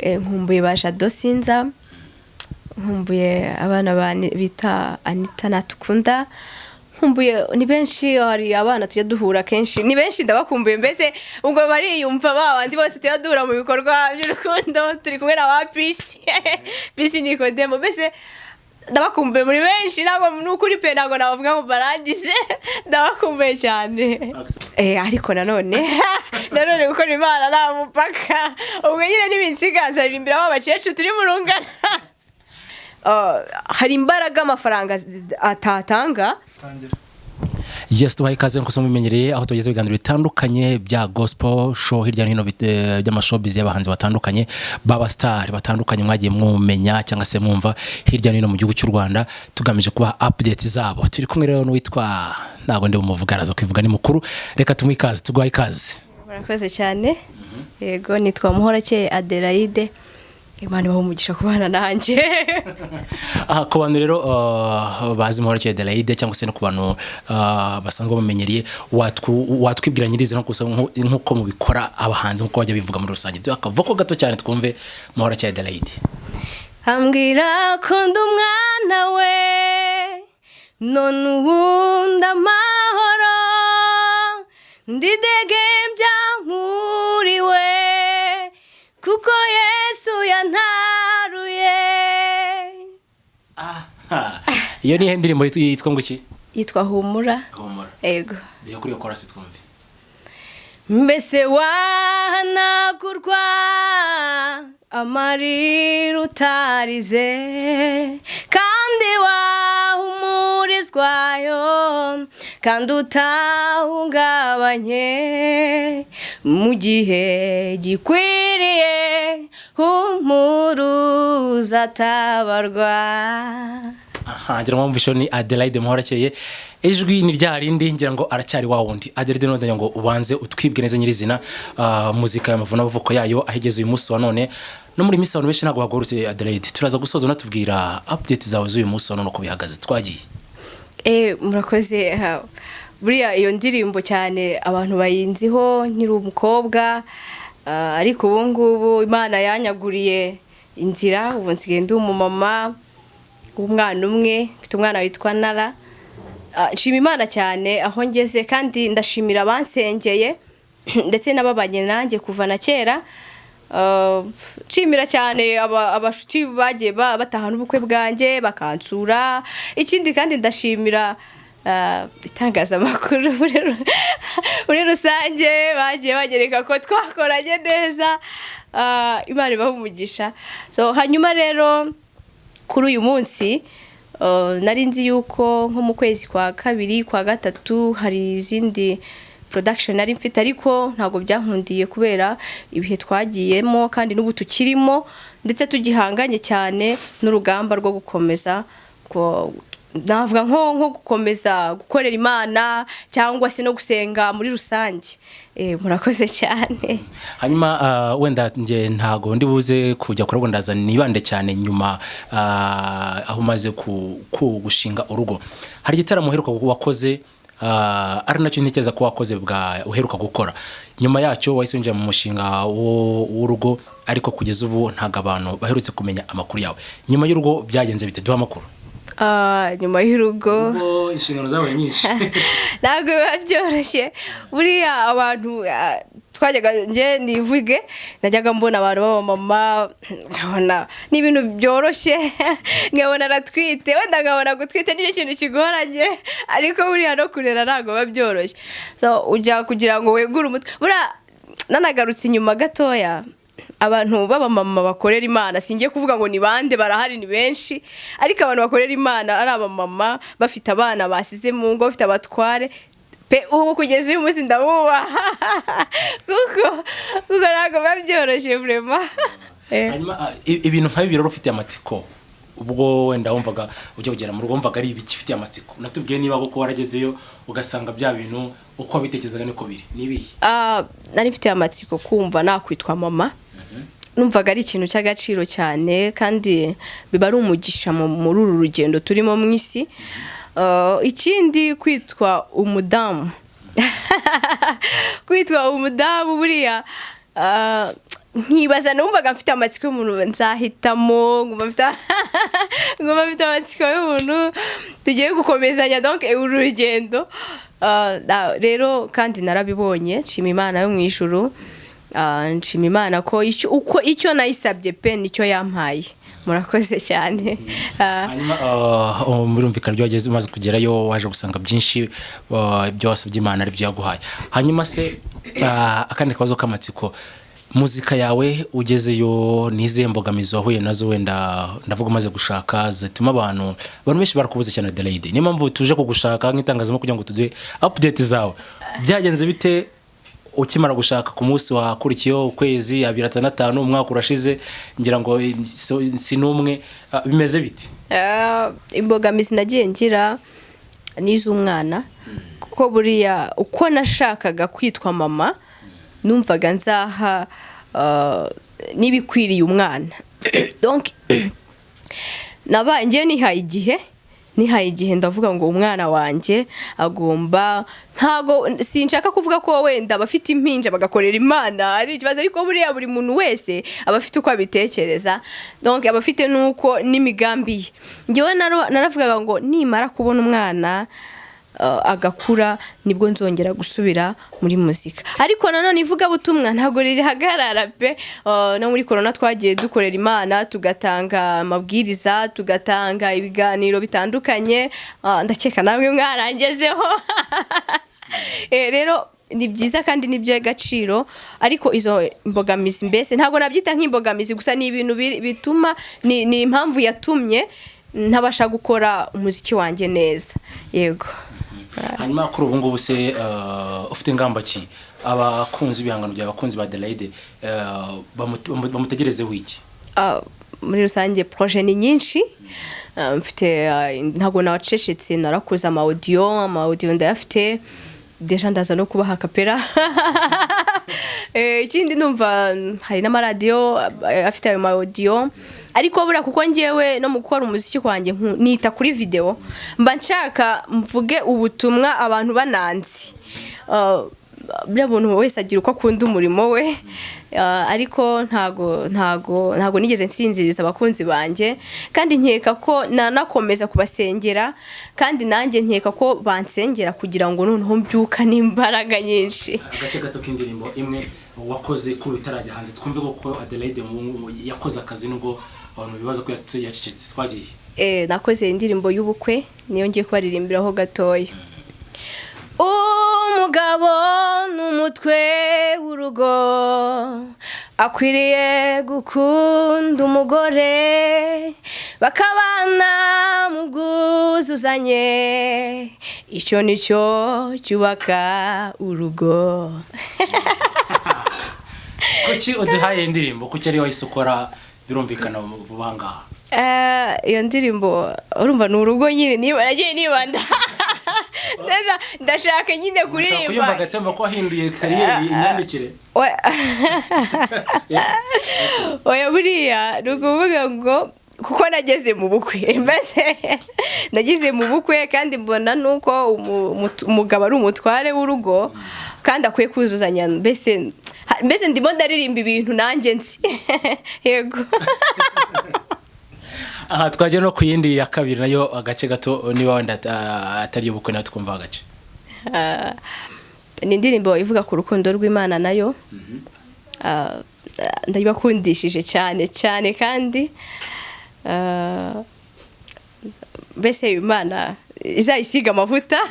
Nkumbuye ba Jado Sinza, nkumbuye abana bita Anita Natukunda, nkumbuye ni benshi. Hari abana tujya duhura kenshi, ni benshi, ndabakumbuye. Mbese ubwo bariyumva ba bandi bose tujya duhura mu bikorwa by'urukundo, turi kumwe na ba Pisi Pisi Nikodemo. Mbese ndabakumbuye muri benshi, ntabwo ni ukuri pe, ntabwo nabavuga ngo barangize, ndabakumbuye cyane. Ariko nanone gukora Imana nta mupaka. Ubwo nyine n'ibinsiga nzaririmbira ba bakecuru turi mu rungano. Hari imbaraga amafaranga atatanga. Yes, tubaha ikaze nk'uko mubimenyereye, aho tugeze ibiganiro bitandukanye bya gospel show hirya no hino, by'amashowbiz y'abahanzi batandukanye, baba star batandukanye mwagiye mumenya cyangwa se mwumva hirya no hino mu gihugu cy'u Rwanda, tugamije kubaha updates zabo. Turi kumwe rero n'uwitwa, ntabwo ndi bumuvuga, araza kwivuga, ni mukuru. Reka tumuhe ikaze, tuguhaye ikaze. Murakoze cyane. Yego, nitwa Muhorakeye Adelaide. Imana ibahe umugisha kubana nanjye. Aha, ku bantu rero bazi Muhorakeye Adelaide cyangwa se no ku bantu basanzwe bamenyereye, watwibwira nyirizina nk'uko mubikora abahanzi, nk'uko bajya bivuga muri rusange? Duhe akavoko gato cyane twumve Muhorakeye Adelaide. Ambwira ko ndi umwana we, none ubundi amahoro, ndidegembya nkuriwe, kuko Yesu yantaruye. Aha. Iyo ni indirimbo yitwa ngo iki? Yitwa Humura. Humura. Yego. Iyo kuri iyo chorus twumve. Mbese wahanagurwa amarira utarize, kandi wahumurizwayo, kandi utahungabanye mu gihe gikwiriye? Humura, uzatabarwa. Aha, ngira ngo mwumvishe, ni Adelaide Muhorakeye. Ijwi ni rya rindi, ngira ngo aracyari wa wundi Adelaide. None ngo ubanze utwibwe neza nyirizina, muzika y'amavuno n'amavuko yayo, aho igeze uyu munsi wa none no muri minsi abantu benshi ntabwo bagorotse. Adelaide, turaza gusoza unatubwira update zawe z'uyu munsi wa none uko bihagaze. Twagiye. Murakoze. Ha, buriya iyo ndirimbo cyane abantu bayinziho nkiri umukobwa, ariko ubu ngubu Imana yanyaguriye inzira, ubu nsigaye ndi umumama w'umwana umwe, mfite umwana witwa Nara. Nshima Imana cyane aho ngeze, kandi ndashimira abansengeye ndetse n'ababanye nanjye kuva na kera. Nshimira cyane abashuti bagiye bataha n'ubukwe bwanjye bakansura. Ikindi kandi ndashimira itangazamakuru muri rusange bagiye bagereka ko twakoranye neza. Imana ibahe umugisha. So hanyuma rero kuri uyu munsi, nari nzi yuko nko mu kwezi kwa kabiri, kwa gatatu hari izindi production nari mfite, ariko ntabwo byankundiye kubera ibihe twagiyemo kandi n'ubu tukirimo, ndetse tugihanganye cyane n'urugamba rwo gukomeza navuga nko gukomeza gukorera Imana cyangwa se no gusenga muri rusange. Murakoze cyane. Hanyuma wenda nge ntago ndi buze kujya kuri, ndaza nibande cyane nyuma aho umaze gushinga urugo. Hari igitaramo uheruka wakoze, ari nacyo ntekereza ko wakoze bwa uheruka gukora. Nyuma yacyo wahise winjira mu mushinga w'urugo, ariko kugeza ubu ntabwo abantu baherutse kumenya amakuru yawe. Nyuma y'urugo byagenze bite? Duha amakuru. Nyuma y'urugo, ubwo inshingano zabaye nyinshi. Ntabwo biba byoroshye. Buriya abantu twajyaga, njye nivuge, najyaga mbona abantu b'abamama nkabona ni ibintu byoroshye, nkabona aratwite, wenda nkabona gutwite nicyo kintu kigoranye, ariko buriya no kurera ntabwo biba byoroshye. So ujya kugira ngo wegure umutwe. Buriya nanagarutse inyuma gatoya, abantu b'abamama bakorera Imana, singiye kuvuga ngo ni bande, barahari ni benshi, ariko abantu bakorera Imana ari abamama bafite abana basize mu ngo, bafite abatware pe, ubu kugeza uyu munsi ndabubaha, kuko ntabwo biba byoroshye vraiment. Hanyuma ibintu nka bibiri rero ufite amatsiko, ubwo wenda wumvaga ujya kugera mu rugo, wumvaga ari ibiki ufitiye amatsiko? Natubwiye niba koko waragezeyo ugasanga bya bintu uko wabitekerezaga niko biri, ni ibihe? Nari mfite amatsiko kumva nakwitwa mama. Numvaga ari ikintu cy'agaciro cyane, kandi biba ari umugisha muri uru rugendo turimo mu isi. Ikindi kwitwa umudamu, kwitwa umudamu buriya. Nkibaza, numvaga mfite amatsiko y'umuntu nzahitamo, nkumva mfite amatsiko y'umuntu tugiye gukomezanya, donc uru rugendo. Rero kandi narabibonye, nshima Imana yo mu ijuru. Nshima Imana ko uko icyo nayisabye pe nicyo yampaye. Murakoze cyane. Hanyuma birumvikana, ibyo wageze umaze kugerayo waje gusanga byinshi ibyo wasabye Imana ari byo yaguhaye. Hanyuma se akandi kabazo k'amatsiko: muzika yawe ugezeyo, n'izihe mbogamizi wahuye nazo, wenda ndavuga umaze gushaka, zituma abantu benshi barakubuze cyane, Adelaide? Niyo mpamvu tuje kugushaka nk'itangazamakuru kugira ngo tuduhe update zawe. Byagenze bite ukimara gushaka? Ku munsi wakurikiyeho, ukwezi, abiri, atanu, atanu, umwaka urashize, ngira ngo si n'umwe. Bimeze bite? Imbogamizi nagiye ngira n'iz'umwana, kuko buriya uko nashakaga kwitwa mama numvaga nzaha n'ibikwiriye umwana. Donc nabaye ngewe nihaye igihe, ndavuga ngo umwana wanjye agomba, ntago sinshaka kuvuga ko wenda abafite impinja bagakorera Imana ari ikibazo, ariko buriya buri muntu wese aba afite uko abitekereza, donc aba afite n'uko n'imigambi ye. Ngewe naravugaga ngo nimara kubona umwana agakura nibwo nzongera gusubira muri muzika. Ariko nanone ivugabutumwa ntabwo ririhagarara pe. No muri korona twagiye dukorera Imana, tugatanga amabwiriza, tugatanga ibiganiro bitandukanye. Ndakeka namwe mwarangezeho. Rero ni byiza kandi ni iby'agaciro, ariko izo mbogamizi, mbese ntabwo nabyita nk'imbogamizi gusa, ni ibintu bituma ni impamvu yatumye ntabasha gukora umuziki wanjye neza, yego. Hanyuma kuri ubu ngubu se ufite ingamba ki? Abakunzi b'ibihangano byawe, abakunzi ba Adelaide, bamutegerezeho iki? Muri rusange projet ni nyinshi. Mfite ntabwo nacecetse, narakoze ama audio ndayafite déjà, ndaza no kubaha kapera. Ikindi numva hari n'amaradiyo afite ayo ma audio, ariko buriya kuko ngewe no mu gukora umuziki wanjye nita kuri video, mba nshaka mvuge ubutumwa abantu bananzi. Buriya muntu wese agira uko akunda umurimo we. Ariko ntago nigeze nsinziriza abakunzi banjye, kandi nkeka ko nanakomeza kubasengera, kandi nanjye nkeka ko bansengera kugira ngo noneho mbyuka n'imbaraga nyinshi. Agace gato k'indirimbo imwe wakoze kuri itarajya hanze, twumve ko Adelaide yakoze akazi nubwo abantu bibaza ko yacecetse. Twagiye. Nakoze indirimbo y'ubukwe, niyo ngiye kubaririmbiraho gatoya. Umugabo n'umutwe w'urugo akwiriye gukunda umugore, bakabana mu bwuzuzanye, icyo ni cyo cyubaka urugo. Kuki uduhaye indirimbo? Kuki ariyo wahise ukora? Birumvikana vuba ngaha. Iyo ndirimbo urumva ni urugo nyine, niba nagiye nibanda ndashaka nyine Ushobora kuririmba. kuyumva agatemba ko wahinduye carrière, imyandikire. Oya, buriya ni ukuvuga ngo kuko nageze mu bukwe, mbese nageze mu bukwe kandi mbona nuko umugabo ari umutware w'urugo kandi akwiye kuzuzanya, mbese ndimo ndaririmba ibintu nanjye nzi, yego. Aha twajya no ku yindi ya kabiri, nayo agace gato, niba wenda atari ubukwe, nayo twumva agace. Ni indirimbo ivuga ku rukundo rw'Imana nayo. Ndayibakundishije cyane cyane, kandi mbese Imana izayisiga amavuta.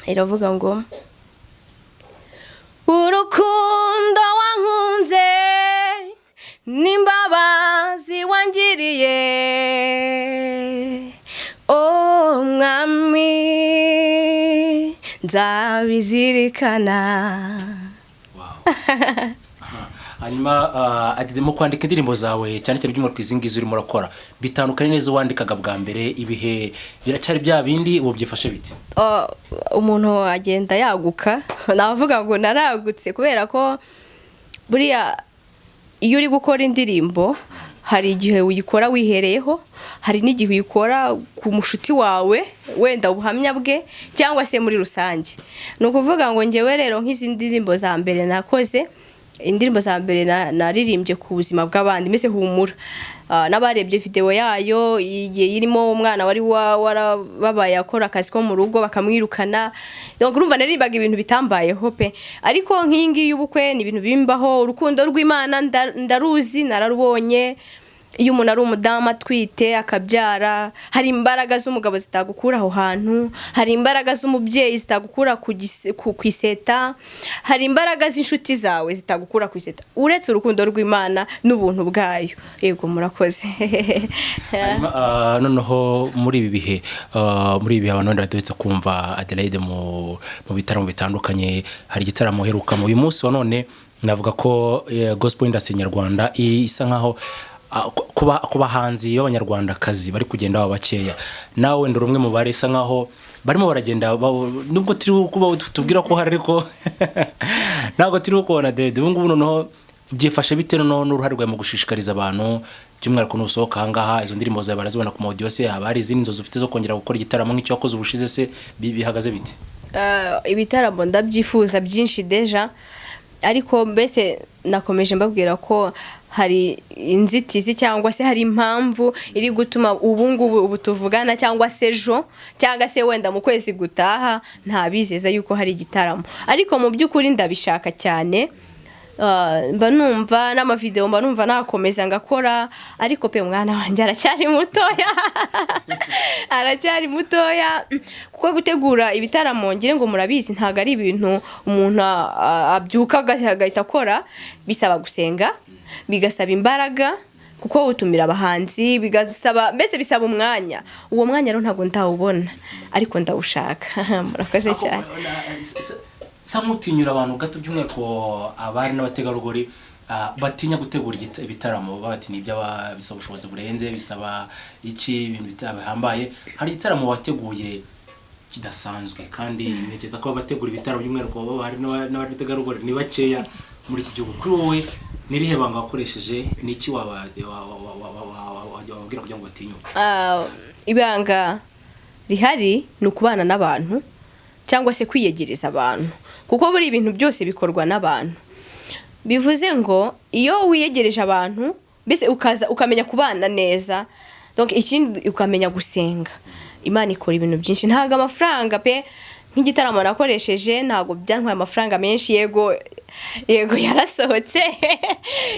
Iravuga ngo: urukundo wankunze n'imbabazi wangiriye, o Mwami, nzabizirikana. Hanyuma Adede, mu kwandika indirimbo zawe, cyane cyane by'umwihariko izi ngizi urimo urakora, bitandukanye neza wandikaga bwa mbere? Ibihe biracyari bya bindi? Ubu byifashe bite? Oh, umuntu agenda yaguka, navuga ngo naragutse, kubera ko buriya iyo uri gukora indirimbo Hari igihe uyikora wihereyeho, hari n'igihe uyikora ku mushuti wawe, wenda ubuhamya bwe cyangwa se muri rusange. Ni ukuvuga ngo ngewe rero nk'izi ndirimbo za mbere nakoze, indirimbo za mbere naririmbye ku buzima bw'abandi, mbese Humura. N'abarebye video yayo, igihe irimo umwana wari warababaye akora akazi ko mu rugo bakamwirukana. Donc urumva naririmbaga ibintu bitambayeho pe. Ariko nk'iyi ngiyi y'ubukwe ni ibintu bimbaho. Urukundo rw'Imana ndaruzi, nararubonye. Iyo umuntu ari umudamu atwite akabyara, hari imbaraga z'umugabo zitagukura aho hantu, hari imbaraga z'umubyeyi zitagukura ku iseta, hari imbaraga z'inshuti zawe zitagukura ku iseta, uretse urukundo rw'Imana n'ubuntu bwayo. Yego, murakoze. Hanyuma, noneho muri ibi bihe abantu wenda baduhetse kumva Adelaide mu bitaramo bitandukanye. Hari igitaramo uherukamo. Uyu munsi wa none navuga ko gospel industry nyarwanda isa nkaho kuba ku bahanzi b'abanyarwandakazi bari kugenda baba bakeya. Nawe wenda uri umwe mu bari isa nkaho barimo baragenda nubwo turi kuba tubwira ko hari, ariko ntabwo turi kubona dede. Ubu ngubu noneho byifashe bite noneho n'uruhare rwawe mu gushishikariza abantu, by'umwihariko nusohoka aha ngaha, izo ndirimbo zawe barazibona ku ma audio se? Haba hari izindi nzozi ufite zo kongera gukora igitaramo nk'icyo wakoze ubushize se? Bihagaze bite? Ibitaramo ndabyifuza byinshi déjà, ariko mbese nakomeje mbabwira ko hari inzitizi cyangwa se hari impamvu iri gutuma ubu ngubu, ubu tuvugana, cyangwa se ejo, cyangwa se wenda mu kwezi gutaha, ntabizeza yuko hari igitaramo. Ariko mu by'ukuri ndabishaka cyane. Mba numva n'amavideo, mba numva nakomeza ngakora, ariko pe umwana wanjye aracyari mutoya, aracyari mutoya, kuko gutegura ibitaramo, ngire ngo murabizi, ntabwo ari ibintu umuntu abyuka agahita akora. Bisaba gusenga, bigasaba imbaraga, kuko utumira abahanzi, bigasaba, mbese bisaba umwanya. Uwo mwanya rero ntabwo ndawubona, ariko ndawushaka. Murakoze cyane. Sa nk'utinyura abantu gato, by'umwihariko abari n'abategarugori batinya gutegura ibitaramo, bati ni iby'aba, bisaba ubushobozi burenze, bisaba iki, ibintu bihambaye. Hari igitaramo wateguye kidasanzwe, kandi ntekereza ko abategura ibitaramo, by'umwihariko abari n'abategarugori, ni bakeya muri iki gihugu. Kuri wowe ni irihe banga wakoresheje? Ni iki wababwira kugira ngo batinyuke? Ibanga rihari ni ukubana n'abantu cyangwa se kwiyegereza abantu, kuko buri ibintu byose bikorwa n'abantu. Bivuze ngo iyo wiyegereje abantu, mbese ukaza ukamenya kubana neza, donc ikindi ukamenya gusenga, Imana ikora ibintu byinshi. Ntabwo amafaranga pe, nk'igitaramo nakoresheje ntabwo byantwaye amafaranga menshi. Yego, yego, yarasohotse,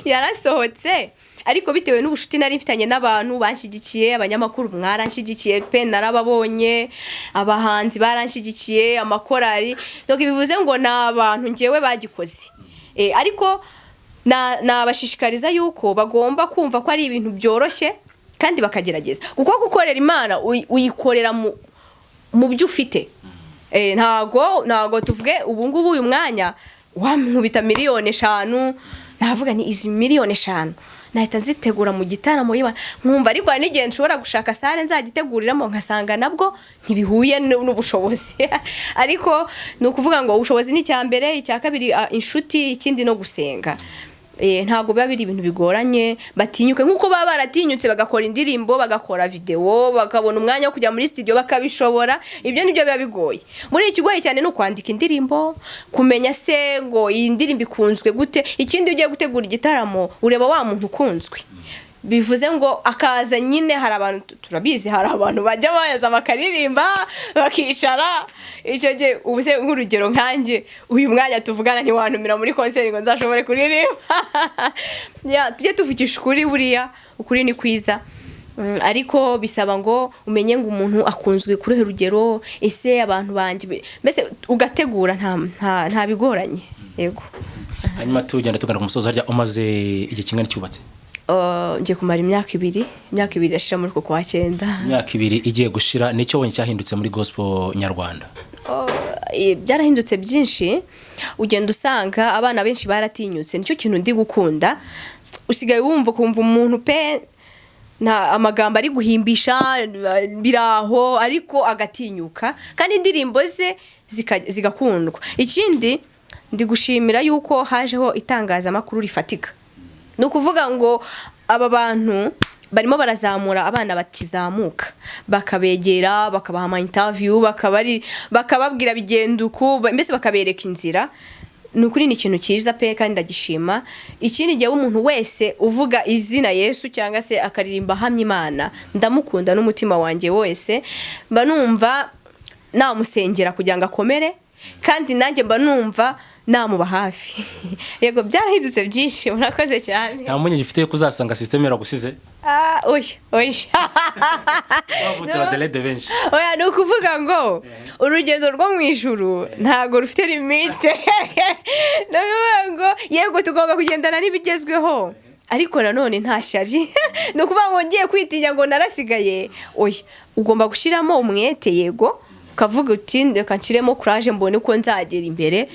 yarasohotse, ariko bitewe n'ubucuti nari mfitanye n'abantu banshyigikiye. Abanyamakuru mwaranshyigikiye pe, narababonye, abahanzi baranshyigikiye, amakorari. Donc bivuze ngo ni abantu ngewe bagikoze. Ariko nabashishikariza yuko bagomba kumva ko ari ibintu byoroshye kandi bakagerageza, kuko gukorera Imana uyikorera mu byo ufite. Ntago tuvuge ubu ngubu uyu mwanya wankubita miliyoni 5, navuga ni izi miliyoni 5 nahita nzitegura mu gitaramo yiba nkumva. Ariko hari n'igihe nshobora gushaka salle nzagiteguriramo, nkasanga nabwo ntibihuye n'ubushobozi. Ariko ni ukuvuga ngo ubushobozi ni icya mbere, icya kabiri inshuti, ikindi no gusenga. Ntabwo biba biri ibintu bigoranye. Batinyuke nk'uko baba baratinyutse bagakora indirimbo, bagakora videwo, bakabona umwanya wo kujya muri studio, bakabishobora. Ibyo nibyo biba bigoye. Muri iki kigoye cyane ni ukwandika indirimbo, kumenya se ngo iyi ndirimbo ikunzwe gute. Ikindi, iyo ugiye gutegura igitaramo ureba wa muntu ukunzwe, bivuze ngo akaza nyine. Hari abantu, turabizi, hari abantu bajya baza bakaririmba bakicara. Icyo gihe ubu se nk'urugero nkanjye uyu mwanya tuvugana, ntiwantumira muri concert ngo nzashobore kuririmba. Ya, tujye tuvugisha ukuri, buriya ukuri ni kwiza. Ariko bisaba ngo umenye ngo umuntu akunzwe kuri rugero, ese abantu banjye mbese ugategura, nta bigoranye. Yego. Hanyuma tugenda tugana ku musozo, harya umaze igihe kingana cyubatse? Ngiye kumara imyaka 2, imyaka 2 irashira muri uku kwa cyenda. Imyaka 2 igiye gushira, nicyo wabonye cyahindutse muri gospel nyarwanda? Oh, byarahindutse byinshi. Ugenda usanga abana benshi baratinyutse, nicyo kintu ndi gukunda. Usigaye wumva ukumva umuntu pe, nta amagambo ari guhimbisha biraho, ariko agatinyuka kandi indirimbo ze zigakundwa. Ikindi ndi gushimira yuko hajeho itangazamakuru rifatika, ni ukuvuga ngo Aba bantu barimo barazamura abana bakizamuka, bakabegera, bakabaha ama interview, bakababwira bigenda uku, mbese bakabereka inzira. Ni ukuri ni ikintu cyiza pe, kandi ndagishima. Ikindi gihe umuntu wese uvuga izina Yesu cyangwa se akaririmba ahamya Imana, ndamukunda n'umutima wanjye wose. Mba numva namusengera kugira ngo akomere, kandi nanjye mba numva namuba hafi. Yego, byarahindutse byinshi. Murakoze cyane. Nta mpungenge ufite ko uzasanga système yaragusize? Ah, oya, oya. Wavutse abaderede benshi. Oya, ni ukuvuga ngo urugendo rwo mu ijuru ntabwo rufite limite. Ni ukuvuga ngo yego, tugomba kugendana n'ibigezweho, ariko nanone nta shyari. Ni ukuvuga ngo ngiye kwitinya ngo narasigaye, oya. Ugomba gushyiramo umwete, yego, ukavuga uti: "Reka nshyiremo courage, mbone uko nzagera imbere."